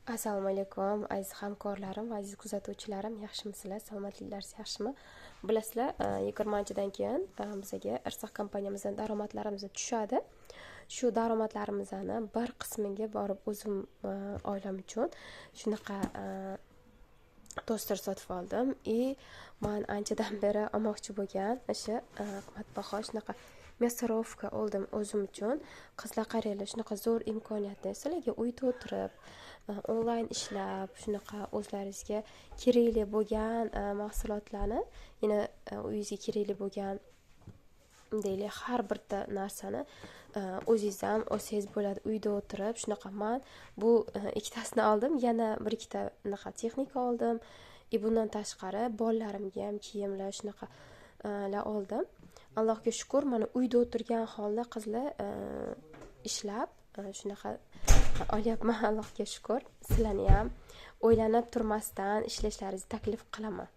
Assalomu alaykum, aziz hamkorlarim va aziz kuzatuvchilarim. Yaxshimisizlar? Salomatliklaringiz yaxshimi? Bilasizlar, 20-dan keyin bizaga Irsaq kompaniyamizdan daromadlarimiz tushadi. Shu daromadlarimizni bir qismiga borib o'zim, oilam uchun shunaqa toster sotib oldim. И man anchadan beri olmoqchi bo'lgan o'sha qimmatbaho shunaqa мясорубка oldim o'zim uchun. Qizlar, qaranglar, shunaqa zo'r imkoniyatni sizlarga uyda o'tirib, onlayn ishlab, shunaqa o'zlaringizga kerakli bo'lgan mahsulotlarni, yana uyingizga kerakli bo'lgan, deylik, har bitta narsani o'zingiz ham olsangiz bo'ladi uyda o'tirib. Shunaqa man bu ikkitasini oldim, yana bir ikkita unaqa texnika oldim. И bundan tashqari bolalarimga ham kiyimlar, shunaqalar oldim. Allohga shukur, mana uyda o'tirgan holda, qizlar, ishlab shunaqa olyapman, Allohga shukur. Sizlarni ham o'ylanib turmasdan ishlashlaringizni taklif qilaman.